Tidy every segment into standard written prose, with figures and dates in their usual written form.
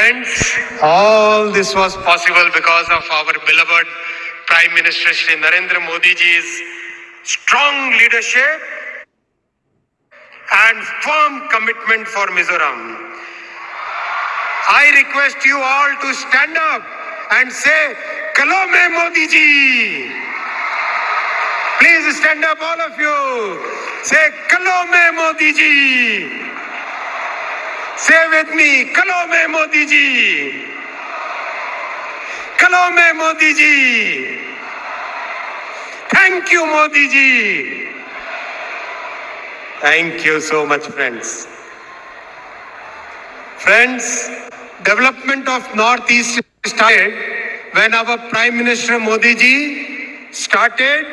Friends, all this was possible because of our beloved Prime Minister Shri Narendra Modi ji's strong leadership and firm commitment for Mizoram. I request you all to stand up and say, Kalome Modi ji. Please stand up, all of you. Say, Kalome Modi ji. Say with me, Kalome Modi ji. Kalome Modi ji. Thank you, Modi ji. Thank you so much, friends. Friends, development of Northeast started when our Prime Minister Modi ji started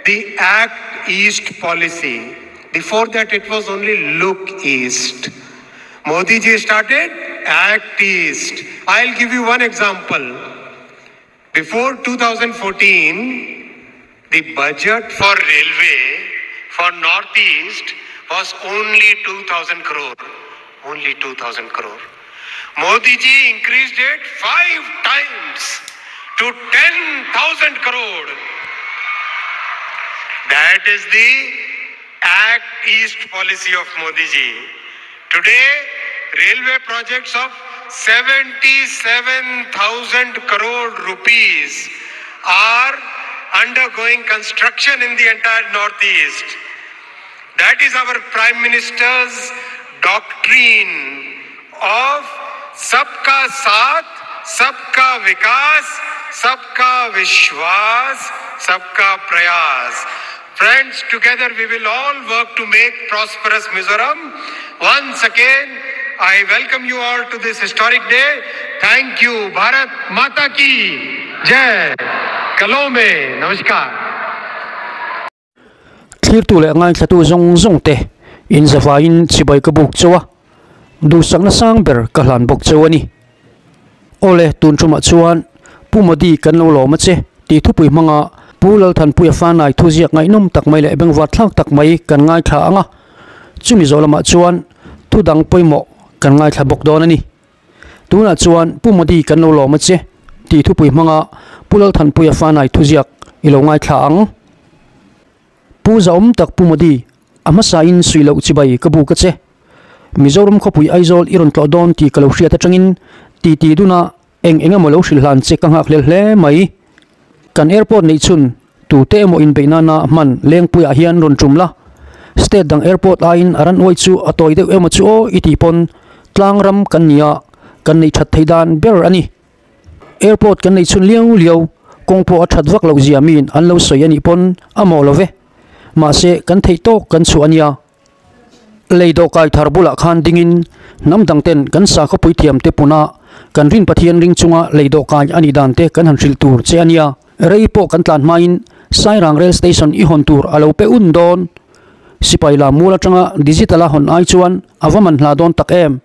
the Act East policy. Before that, it was only Look East. Modi ji started Act East. I'll give you one example. Before 2014, the budget for railway for Northeast was only 2,000 crore. Only 2,000 crore. Modi ji increased it 5 times to 10,000 crore. That is the Act East policy of Modi ji. Today, railway projects of 77,000 crore rupees are undergoing construction in the entire Northeast. That is our Prime Minister's doctrine of Sabka Saath, Sabka Vikas, Sabka Vishwas, Sabka Prayas. Friends, together we will all work to make prosperous Mizoram. Once again, I welcome you all to this historic day. Thank you. Bharat Mata ki Jai. Kalome. Namaskar. Thlirtu leh ngaithlatu zawng zawng te in zavaiin chibai ka buk chauh a, duhsakna sang ber ka hlan bawk chauh a ni. Awle, tun tumah chuan Pu Modi kan lo lawm a che tih thupui hmanga Pu Lalthanpuia Fanai thuziak ngaihnawm tak mai leh bengvar thlak tak mai kan ngaithla ang a, chumi zawh lamah chuan thu dang pawimawh kan ngaithla bawk dawn a ni. Tunah chuan Pu Modi kan lo lawm a che tih thupui hmanga Pu Lalthanpuia Fanai thuziak i lo ngaithla ang. Pu Zaawm tak Pu Modi, a hmasain suih loh chibai ka buk a che. Mizoram khawpui Aizawl i rawn tlawh dawn tih ka lo hriat atangin titi duna eng eng emaw lo hrilh hlan che ka nghak hlel hle mai. Kan airport neih chhun tute emaw inbeih nana hman Lengpuiah hian rawn tum la. State dang airport aiin a ran uai chu a tawi deuh emaw chu aw i tih pawn tlang ram kan nia kan neih that theih dan ber a ni. Airport kan neih chhun liau liau kawng pawh a that vak loh zia miin an lo sawi a nih pawn a mawh lo ve. Mahse kan theih tawk kan chhuah a nia. Lei dawhkai thar bulah khan dingin hnam dang ten kan sakhawpui thiam te puna kan rin Pathian ring chunga lei dawhkai a nih dan te kan han hrilh tur che a nia. Rei pawh kan tlan hmain Sairang Rail Station i hawn tur a lo pe un dawn. Sipai lam mual atanga digital a hawn ai chuan a va man hla dawn tak em.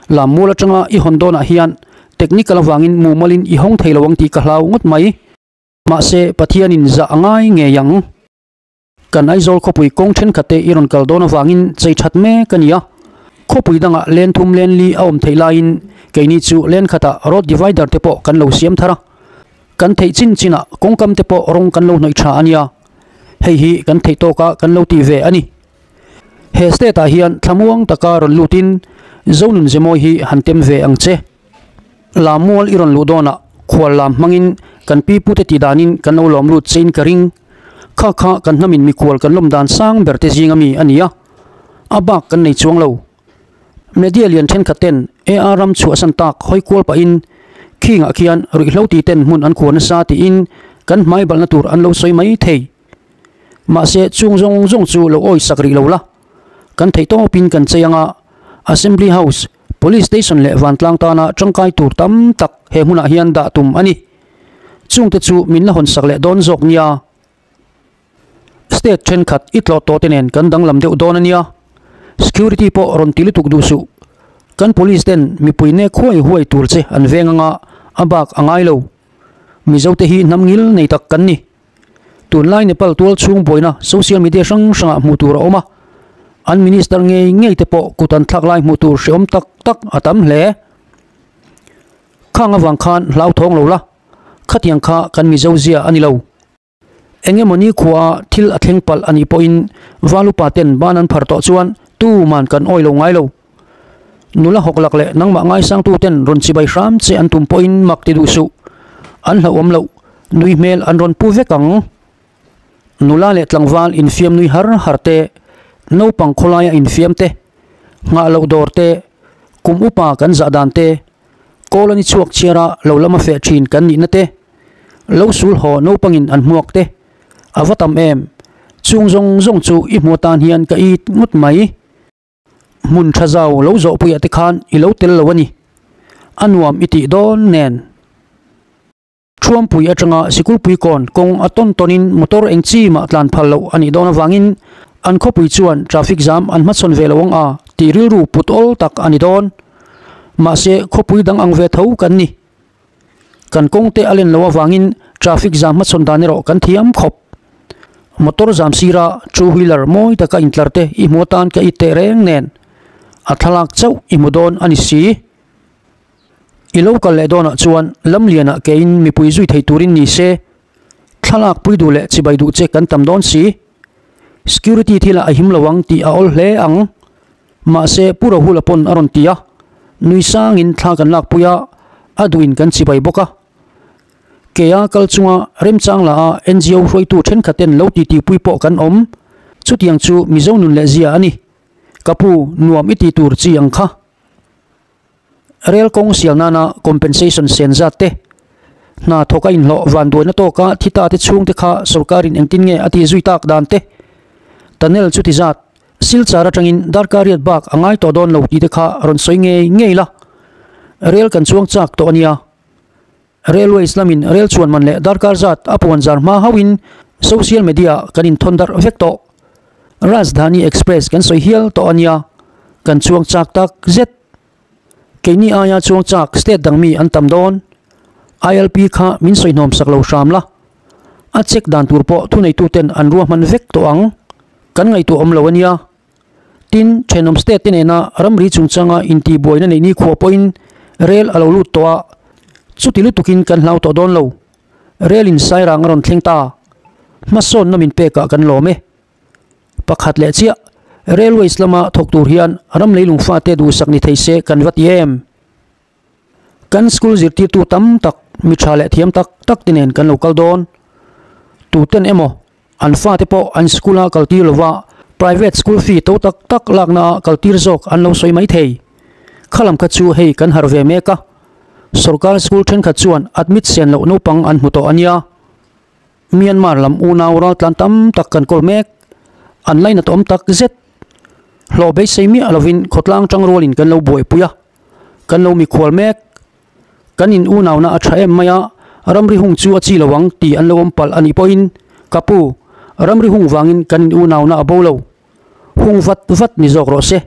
Lam mual atanga i hawn dawnah hian technical avangin mumalin i hawng thei lo ang tih ka hlau ngawt mai. Mahse Pathianin zah a ngai ngei ang. Kan Aizawl khawpui kawng thenkhat te i rawn kal dawn avangin chei that mek a ni a. Khawpui dangah len thum len li a awm theih laiin keini chu len khatah road divider te pawh kan lo siam thar a. Kan theih chin chinah kawngkam te pawh rawng kan lo hnawih tha a nia. Hei hi kan theih tawka kan lo tih ve a ni. He state ah hian thlamuang taka rawn lutin Zonun Zemawi hi han tem ve ang che. Lammual i rawn luh dawnah khual lam hmangin kan pi pute tih danin kan lo lawm lut chein ka ring. Kha kha kan hnamin mikhual kan lawm dan sang ber te zinga mi a ni a, a bak kan nei chuang lo. Media lian thenkhat ten AR ram chhuahsan tak hawi kual pahin khingah khian ruihhlo ti ten hmun an khuar nasa tiin kan hmai balhna tur an lo sawi mai thei. Mahse chung zawng zawng chu lo awi sak rih lo la, kan theih tawpin kan chei anga Assembly House, Police Station leh vantlang tana tangkai tur tam tak he hmunah hian dah tum a ni. Chungte chu min la hawn sak leh dawn zawk nia. State thenkhat i tlawh tawh te nen kan danglam deuh dawn a nia. Security pawh rawn ti lutuk duh suh. Kan police ten mipui nek huai huai tur che an veng anga a bak a ngai lo. Mizo te hi hnam ngil nei tak kan ni. Tunlai Nepal tual chhung buaina social media hrang hrangah hmuh tur a awm a. An minister ngei ngei te pawh kut an thlak lai hmuh tur hreawm tak tak a tam hle. Khang avang khan hlauthawng lo la, khatiang kha kan Mizo zia a ni lo. Eng emaw ni khuaa thil a thleng palh a nih pawhin Valupa ten ban an phar tawh chuan tuman kan awi lo ngai lo. Nula hawklak leh nangmah ngaisangtu ten rawn chibai hram che an tum pawhin mak ti duh suh. An hlauhawm loh, nui hmel an rawn pu vek ang. Nula leh tlangval infiam nui har har te, naupang khawlaia infiam te, nghah loh dawr te, kum upa kan zah dan te, kawl a ni chhuak chhiara lo lama feh thin kan nihna te, lo sul haw naupangin an hmuak te, a va tam em? Chung zawng zawng chu i hmu atan hian ka it ngawt mai. Hmun tha zau lo zawhpuiah te khan i lo tel lo a ni. A nuam i tih dawn nen. Thuampui atanga Sikulpui kawn kawng a tawn tawnin motor eng chi mah tlan phal loh a nih dawn avangin an khawpui chuan traffic jam an hmachhawn ve lo ang a tih rilru put awl tak a ni dawn. Mahse khawpui dang ang ve tho kan ni. Kan kawng te a len loh avangin traffic jam hmachhawn dan erawh kan thiam khawp. Motor jam sira two wheeler mawi taka intlar te i hmu atan ka it teh reng nen a thlalak chauh i hmu dawn a ni si. I lo kal leh dawnah chuan lamlianah keiin mipui zui thei turin ni se, thlalak pui duh leh chibai duh che kan tam dawn si. Security thilah a him lo ang tih a awl hle ang. Mahse Pu Rahula pawn a rawn ti a, nui sangin thla kan lakpui a, a duhin kan chibai bawk a. Kea kal chunga remchang la a NGO hruaitu thenkhaten lo titipui pawh kan awm. Chutiang chu Mizo nun leh zia a ni. Ka pu, nuam i ti tur chi ang kha. Rel kawng sial nana compensation sen zat te, hna thawk a inhlawh vanduaina tawka thi ta te chhungte kha sorkarin engtin nge a tih zui tak dan te, tunnel chuti zat Silchar atangin darkar riat bak a ngai tawh dawn lo tih te kha rawn sawi ngei ngei la. Rel kan chuang chak tawh a nia. Railways lamin rel chuan man leh darkar zat a puan zar hma hauhin social media ah kan inthawn darh vek tawh. Rajdhani Express kan sawi hial tawh a nia, kan chuang chak tak zet. Keini aia chuang chak state dang mi an tam dawn. ILP kha min sawi hnawm sak lo hram la. A check dan tur pawh thuneituten an ruahman vek tawh ang. Kan ngaihtuah awm lo a nia. Tin, thenawm state te nena ramri chungchanga intihbuaina neih nikhua pawhin rel a lo lut tawh a, chuti lutukin kan hlau tawh dawn lo. Rel in Sairang a rawn thleng ta. Hmasawnna min pekah kan lawm e. Pakhat leh chiah, Railways lama thawk tur hian ram leilung fate duhsak ni thei se kan va ti em? Kan school zirtirtu tam tak, mi tha leh thiam tak tak te nen kan lo kal dawn. Tuten emaw An fate pawh an school a kaltir lova private school fee to tak tak lakna ah kaltir zawk an lo sawi mai thei. Khalam kha chu hei kan harh ve mek a, sorkar school thenkhat chuan admit sen loh naupang an hmu tawh a nia. Myanmar lam unau raltlan tam tak kan kawl mek, an lainat awm tak zet. Hlawh beisei miah lovin khawtlang tang rualin kan lo buaipui a, kan lo mikhual mek. Kan in unauna a tha em mai a, ramri hung chu a chi lo ang tih an lo awm palh a nih pawhin, Ka pu, ramri hung vangin kan in unauna a bo lo. Hung vat vat ni zawk rawh se.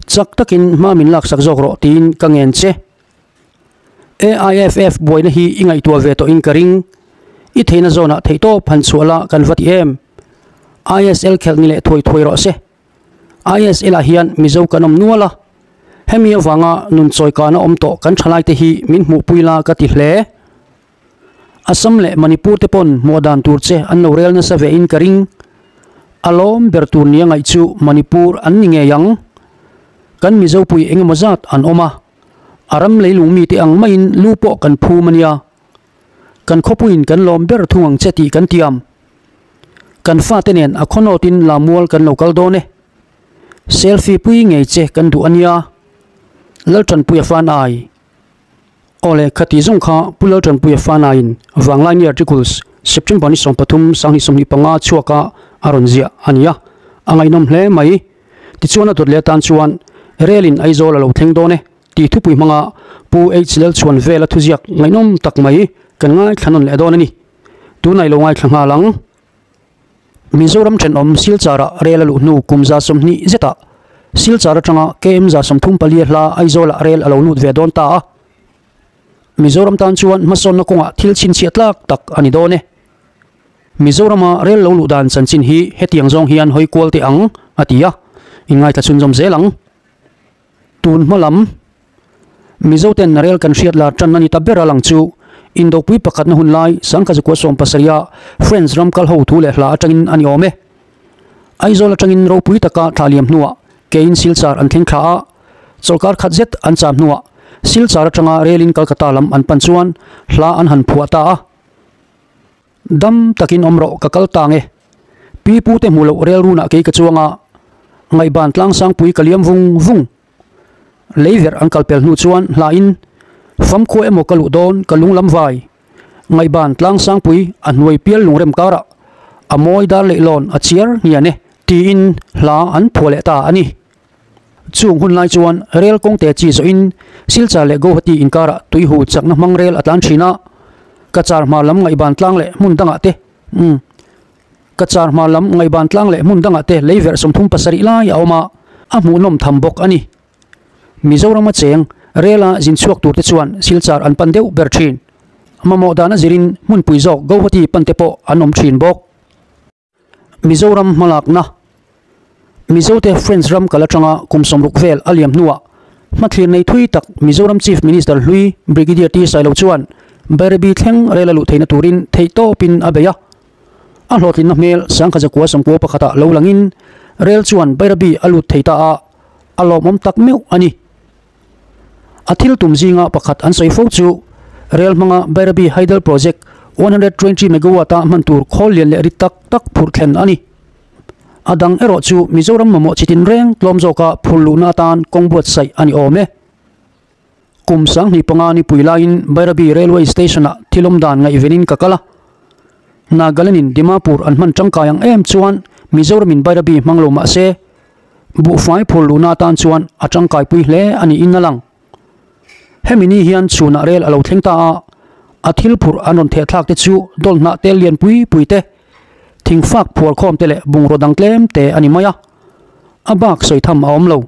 Chak takin hma min laksak zawk rawh tiin ka ngen che. AIFF buaina hi i ngaihtuah ve tawhin ka ring. I theihna zawnah theihtawp han chhuah la kan va ti em. ISL khelh ni leh thuai thuai rawh se. ISL ah hian Mizo kan awm nual a, hemi avanga nun chawikana awm tawh kan thalaite hi min hmuhpui la ka ti hle. Assam leh Manipur te pawn hmuah dan tur che an lo rel nasa ve in ka ring. A lawm ber tur nia ngaih chu Manipur an ni ngei ang. Kan Mizo pui engemaw zat an awm a, a ram leilung mite ang maiin lu pawh kan phum a nia. Kan khawpuiin kan lawm ber thung ang che tih kan tiam. Kan fate nen a khawnawtin Lamual kan lo kal dawn e. Selfie pui ngei che kan duh a nia. Laltanpuia fan ai. Awle khati zawng kha Pu Laltanpuia fan aiin Vanglaini Articles September ni 13 2025 chhuaka a rawn ziah a ni a, a ngaihnawm hle mai. Tichuan a dawt leh atan chuan Relin Aizawl a lo thleng dawn e tih thupui hmanga Pu H Lalchhuan vela thuziak ngaihnawm tak mai kan ngaithla nawn leh dawn a ni. Tunah i lo ngaithla nghal ang. Mizoram thenawm Silchar-ah rel a luh hnu kum 30 zetah Silchar atanga KM 34 hla Aizawl-ah rel a lo lut ve dawn ta a. Mizoram tan chuan hmasawnna kawngah thil chhinchhiah tlak tak a ni dawn e. Mizorama rel lo luh dan chanchin hi hetiang zawng hian hawi kual teh ang, a ti a. Inngaithla chhunzawm zel ang. Tun hma lam. Mizoten rel kan hriat lar tan a ni ta ber a lang chu Indopui pakhatna hun lai Sangkazukua sawmpasarih-a French ram kal ho thu leh hla atangin a ni awm e. Aizawl atangin ropui taka thla liam hnuah kein Silchar an thleng thla a, chawlhkar khat zet an cham hnuah Silchar atanga relin Kolkata lam an pan chuan hla an han phuah ta a. Dam takin awm rawh ka kal tang e. Pi pute hmu loh rel runah kei ka chuang a, ngaihban tlangsangpui ka liam vung vung. Lei verh an kal pel hnu chuan hlain famkhua emaw ka luh dawn ka lung lam vai. Ngaihban tlangsangpui a hnuai pial lungrem karah a mawi dar leihlawn a chiar hnian e tiin hla an phuah leh ta a ni. Chung hun lai chuan rel kawngte chi zawhin Silchar leh Guwahati inkarah tuihu chakna hmang rel a tlan thin a, Cachar hma lam ngaihban tlang leh hmun dangah te umm Cachar hma lam ngaihban tlang leh hmun dangah te lei verh 37 lai a awm a, a hmuhnawm tham bawk a ni. Mizorama cheng rela zin chhuak turte chuan Silchar an pan deuh ber thin. Mamawh dana zirin hmunpui zawk Guwahati pan te pawh an awm thin bawk. Mizoram hmalakna Mizote French ram kal atanga kum 60 vel a liam hnuah hmathlir nei thui tak Mizoram Chief Minister hlui Brigadier T Sailo chuan Bairabi thleng rel a luh theihna turin theihtawpin a bei a. A hlawhtlinna hmel Sangkhajakua 91 ah lo langin rel chuan Bairabi a lut thei ta a, a lawmawm tak meuh a ni. A thil tum zinga pakhat an sawi fo chu rel hmanga Bairabi Hydel Project 120 megawatt a hman tur khawl lian leh rit tak tak phurh thlen a ni. A dang erawh chu Mizoram mamawh chi tinreng tlawm zawka phur luhna atan kawng buatsaih a ni awm e. Kum 2005 nipui laiin Bairabi Railway Station-ah thil awm dan ngaihvenin ka kal a. Nagaland-in Dimapur an hman tangkai ang em chuan Mizoramin Bairabi hmang lo mah se, Buhfai phur luhna atan chuan a tangkaipui hle a niin a lang. Hemi ni hian chhunah rel a lo thleng ta a, a thil phurh an rawn thehthlak te chu dawlh hnah tel lian pui pui te, thingfak phuar khawm te leh bungraw dang tlem te a ni mai a, a bak sawi tham a awm lo.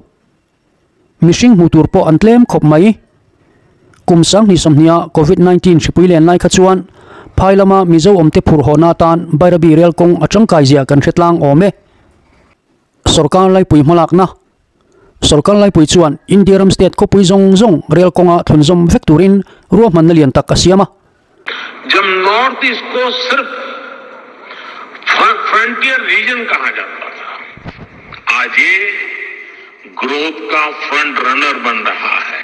Mihring hmuh tur pawh an tlem khawp mai. Kum 2020-a Covid 19 hripui len lai kha chuan phai lama Mizo awmte phurh hawhna atan Bairabi rel kawng a tangkai zia kan hre tlang awm e. Sorkar laipui hmalakna Sorkar laipui chuan India ram state khawpui zawng zawng rel kawnga thlunzawm vek turin ruahmanna lian tak a siam a. Jab North East ko sirf frontier region kaha jata tha, aaj ye growth ka front runner ban raha hai.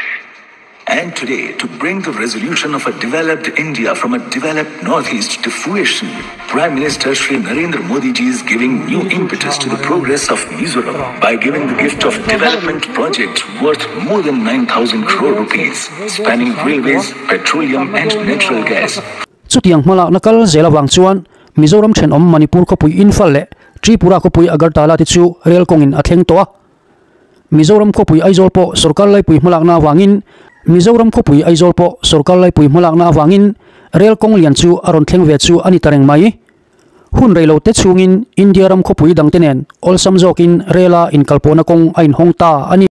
And today, to bring the resolution of a developed India from a developed Northeast to fruition, Prime Minister Shri Narendra Modi ji is giving new impetus to the progress of Mizoram by giving the gift of development project worth more than 9,000 crore rupees, spanning railways, petroleum and natural gas. Chutiang hmalakna kal zel avang chuan Mizoram thenawm Manipur khawpui Imphal leh Tripura khawpui Agartala te chu rel kawngin a thleng tawh a. Mizoram khawpui Aizawl pawh sorkar laipui hmalakna avangin Mizoram khawpui Aizawl pawh sorkar laipui hmalakna avangin rel kawng lian chu a rawn thleng ve chu a ni ta reng mai. Hun rei lo te chhungin India ram khawpui dangte nen awlsam zawkin rela inkalpawhna kawng a inhawng ta a ni.